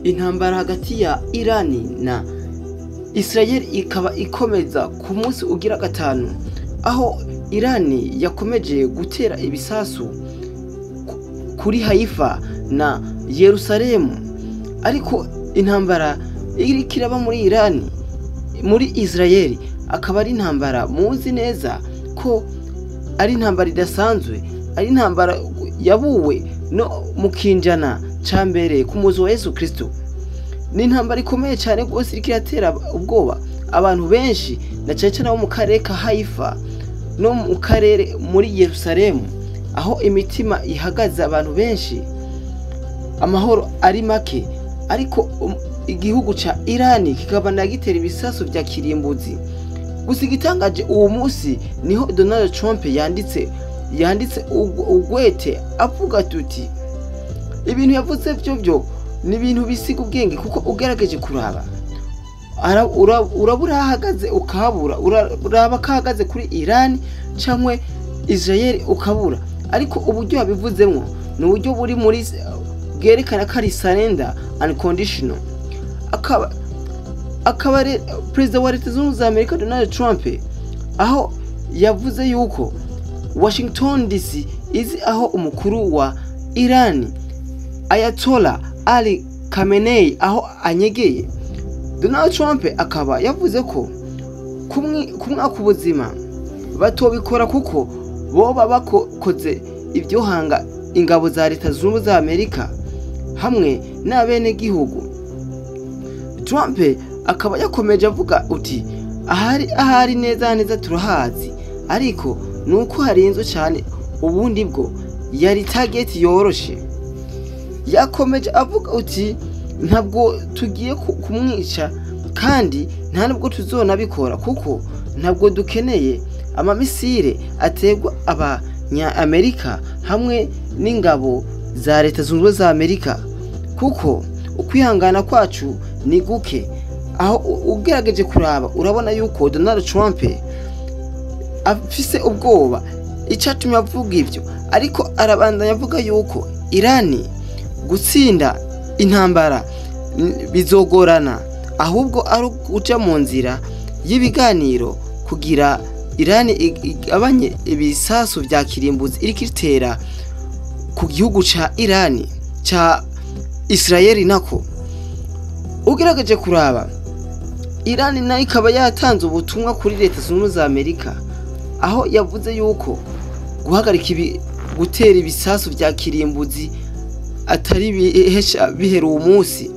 Intambara hagati ya Irani na Israel ikaba ikomeza ku munsi ugira gatanu, aho Irani yakomeje gutera ibisasu kuri Haifa na Yerusalemu. Ariko intambara iriko iraba muri Irani, muri Israel, akaba ari intambara muzi neza ko ari intambara idasanzwe, ari intambara yabuwe no mu kinjana ca mbere ku muzi wa Yesu Kristo. Ni intambara ikomeye cyane rwose, iriko iratera ubwoba abantu benshi, na cyane cyane abo mu karere ka Haifa no mu karere muri Yerusalemu, aho imitima ihagaze abantu benshi, amahoro ari make. Ariko igihugu ca Irani kikaba gitera ibisasu vya kirimbuzi. Gusa igitangaje, uwo munsi niho Donald Trump yanditse ugwete avuga tuti ibintu yavuze byo ni ibintu bisiga ubwenge, kuko ugerageje kuraba urabura ahagaze ukabura, uraba ko ahagaze kuri Iran cyangwa Israel ukabura. Ariko uburyo yabivuzemwo ni uburyo buri muri bwerekana ko ari surrender unconditional. Akaba ari perezida wa Leta Zunze Ubumwe za Amerika Donald Trump, aho yavuze yuko Washington DC izi aho umukuru wa Iran Ayatollah Ali Khamenei aho anyegeye. Donald Trump akaba yavuze ko kumwaka ubuzima batobikora, kuko boba bakoze ibyohanga ingabo za Leta Zunze Ubumwe za Amerika hamwe n'abenegihugu. Trump akaba yakomeje avuga uti ahari neza neza turahazi, ariko nuko harinzwe cyane, ubundi bwo yari target yoroshe. Yakomeje avuga uti ntabwo tugiye kumwica, kandi nta nubwo tuzonabikora, kuko ntabwo dukeneye amamisire aterwa abanyamerika hamwe n'ingabo za Leta Zunze Ubumwe za Amerika, kuko ukwihangana kwacu ni guke. Aho ugerageje kuraba urabona yuko Donald Trump afise ubwoba icatumye avuga ivyo. Ariko arabandanya avuga yuko Irani gutsinda intambara bizogorana, ahubwo ari uja mu nzira y'ibiganiro kugira Irani igabanye ibisasu vya kirimbuzi iriko itera ku gihugu ca Irani, ca Israeli nako. Ugerageje kuraba, Irani nayo ikaba yatanze ubutumwa kuri Leta Zunze Ubumwe za Amerika, aho yavuze yuko guhagarika gutera ibisasu vya kirimbuzi atari bihesha bihera uwo munsi.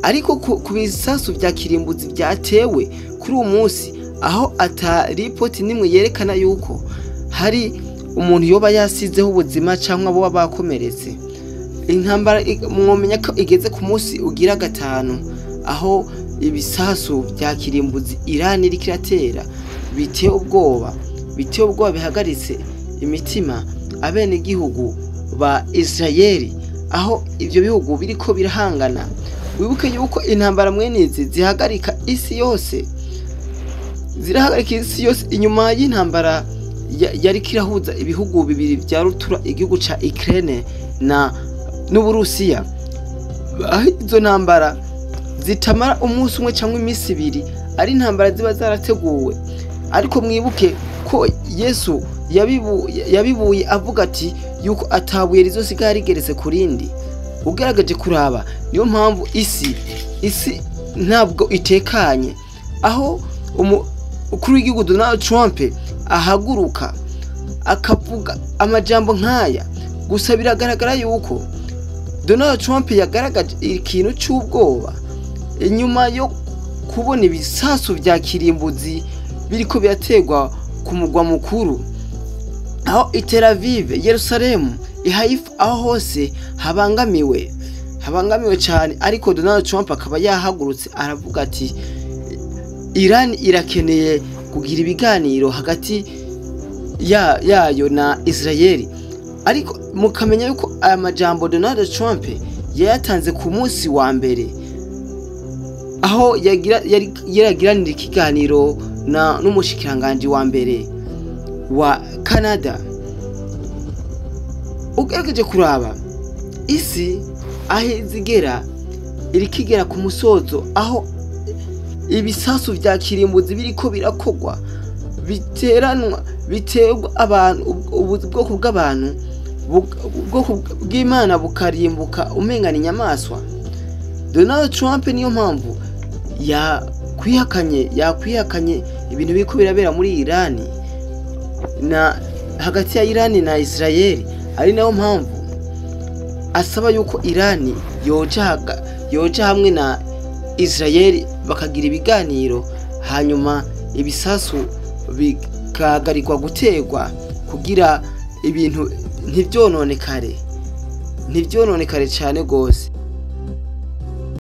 Ariko ku bisasu vya kirimbuzi vyatewe kuri uwo munsi, aho ata ripoti nimwe yerekana yuko hari umuntu yoba yasizeho ubuzima cyangwa abo bakomeretse. Intambara mwomenya ko igeze ku munsi ugira gatanu, aho ibisasu vya kirimbuzi Irani iriko iratera biteye ubwoba, biteye ubwoba, bihagaritse imitima abenegihugu ba Israeli, aho ivyo bihugu biriko birahangana. Wibuke yuko intambara mwene izi zihagarika isi yose, zirahagarika isi yose. Inyuma y'intambara yariko irahuza ibihugu bibiri vya rutura, igihugu ca Ukraine na n'Uburusiya, aho izo ntambara zitamara umunsi umwe cyangwa iminsi ibiri, ari intambara ziba zarateguwe. Ariko mwibuke ko Yesu yabibuye avuga ati yuko atabuye rizosigara rigeretse ku rindi. Ugaragaje kuraba, niyo mpamvu isi ntabwo itekanye, aho umukuru w'igihugu Donald Trump ahaguruka akavuga amajambo nk'aya. Gusa biragaragara yuko Donald Trump yagaragaje ikintu cy'ubwoba inyuma yo kubona ibisasu vya kirimbuzi biriko biraterwa ku mugwa mukuru, aho i Tel Aviv, Yerusalemu, i Haifa, aho hose habangamiwe, habangamiwe cyane. Ariko Donald Trump akaba yahagurutse aravuga ati Iran irakeneye kugira ibiganiro hagati yayo na Israel. Ariko mukamenya yuko aya majambo Donald Trump yayatanze ku munsi wa mbere, aho yari yaragiranira ikiganiro na n'umushikiranganji wa mbere wa Canada. Ugerageje kuraba, isi aho izigera irikigera ku musozo, aho ibisasu vya kirimbuzi biriko birakogwa biteranwa biterwa abantu, ubwoko bw'abantu, ubwoko bw'Imana bukarimbuka umengana inyamaswa. Donald Trump niyo mpamvu yakwihakanye ibintu biriko birabera muri Irani na hagati ya Irani na Israel, ari nayo mpamvu asaba yuko Irani yoja hamwe na Israel bakagira ibiganiro, hanyuma ibisasu bikahagarikwa guterwa kugira ibintu ntivyononekare cyane gose.